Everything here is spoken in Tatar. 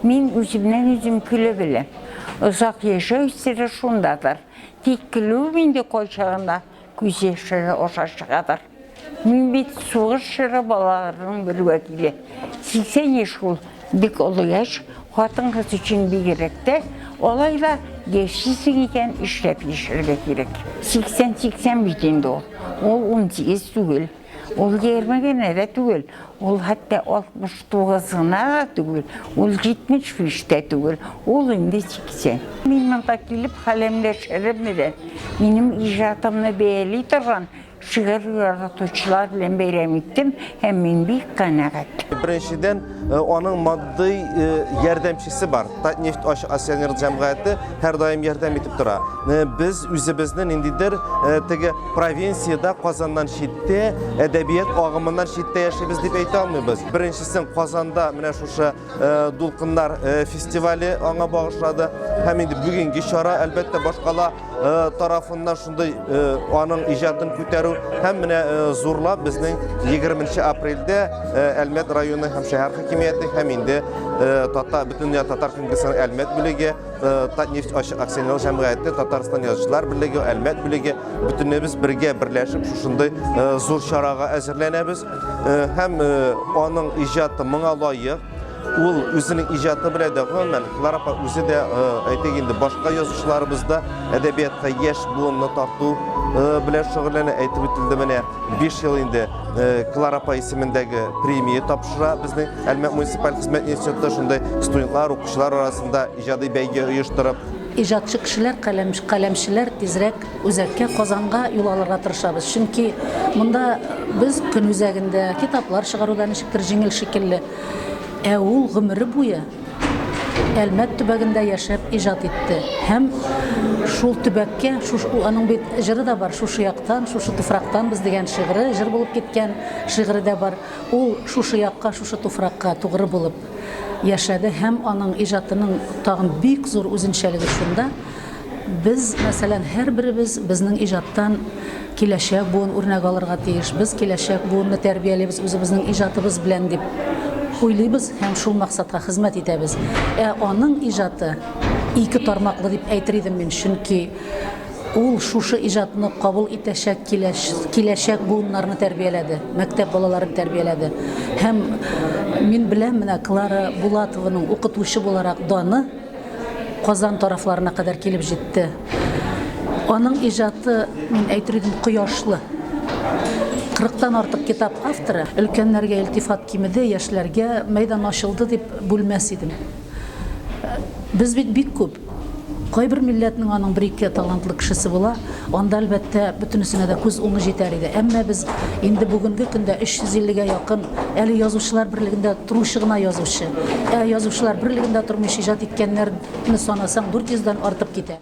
Мин үземнән үзем көлә беләм. Озак яшәү сере шундадыр. Тик көлүем инде кайчагында күз яшьләре аша чыгадыр. Мин бит сугыш чоры балаларының бер вәкиле. 80 яшь ул бик олы яшь, хатын-кыз өчен бигрәк тә, алай да яшисең икән, эшләп яшәргә кирәк. 80 80 бит инде ул. Ул 18 түгел. Ул 20 генә дә түгел. Ул хәтта 69 гына да түгел. Ул 75 тә түгел. Ул инде 80. Мин монда килеп каләмдәшләрем белән минем иҗатымны бәяли торган Шигырь яратучылар белән бәйрәм иттем һәм мин бик канәгать. Беренчедән, аның матди ярдәмчесе бар. Татнефть ачык акционерлык җәмгыяте һәрдаим ярдәм итеп тора. Без үзебезне ниндидер теге провинциядә, Казаннан читтә, әдәбият агымыннан читтә яшибез дип әйтә алмыйбыз. Беренчесен Казанда менә шушы Дулкыннар фестивале аңа багышлады. Һәм инде бүгенге чара, әлбәттә, башкала тарафыннан шундый аның иҗатын күтәрү һәм менә зурлап безнең 20 апрельдә Әлмәт районы һәм шәһәр хакимияте һәм инде Татар Бөтендөнья татар конгрессының Әлмәт бүлеге, Татнефть ачык акционерлык җәмгыяте, Татарстан язучылар берлеге, Әлмәт бүлеге бөтенебез бергә берләшеп шушындый зур чарага әзерләнәбез. Һәм аның иҗаты моңа лаек. Ул үзенең иҗаты белән дә, гомумән, Клара апа үзе дә, әйтик инде, башка язучыларыбыз да әдәбиятка яшь буынны тарту белән шөгыльләнә. Әйтеп үтелде менә 5 ел инде Клара апа исемендәге премия тапшыра безнең Әлмәт муниципаль хезмәт институты шундый студентлар, укучылар арасында иҗади бәйге оештырып. Иҗатчы кешеләр, каләмчеләр тизрәк Үзәккә, Казанга юл алырга тырышабыз. Чөнки монда без көн үзәгендә, китаплар чыгару да ничектер җиңел шикелле. Ә ул гомере буе Әлмәт төбәгендә яшәп иҗат итте. Һәм шул төбәккә, шуш, аның бит җыры да бар, шушы яктан, шушы туфрактан без дигән шигыре, җыр булып киткән шигыре дә бар. Ул шушы якка, шушы туфракка тугры булып яшәде һәм аның иҗатының тагын бик зур үзенчәлеге шунда, Без, мәсәлән, һәрберебез безнең иҗаттан киләчәк буын үрнәк алырга тиеш, без киләчәк буынны тәрбиялибез үзебезнең иҗатыбыз белән дип уйлыйбыз һәм шул максатка хезмәт итәбез. Ә аның иҗаты ике тармаклы дип әйтер идем мин, чөнки ул шушы иҗатны кабул итәчәк киләчәк буыннарны тәрбияләде, мәктәп балаларын тәрбияләде. Һәм мин беләм, менә Клара Булатованың укытучы буларак даны Казан тарафларына кадәр килеп җитте. Аның иҗаты, мин әйтер идем, кояшлы. Кырыктан артык китап авторы. Өлкәннәргә илтифат кимеде, яшьләргә мәйдан ачылды дип бүлмәс идем. Без бит бик күп. Кайбер милләтнең аның бер-ике талантлы кешесе була, анда, әлбәттә, бөтенесенә дә күз уңы җитәр иде. Әмма без инде бүгенге көндә 350 гә якын әле Язучылар берлегендә торучы гына язучы. Ә Язучылар берлегендә тормыйча иҗат иткәннәрне санасаң, 400 дән артып китә.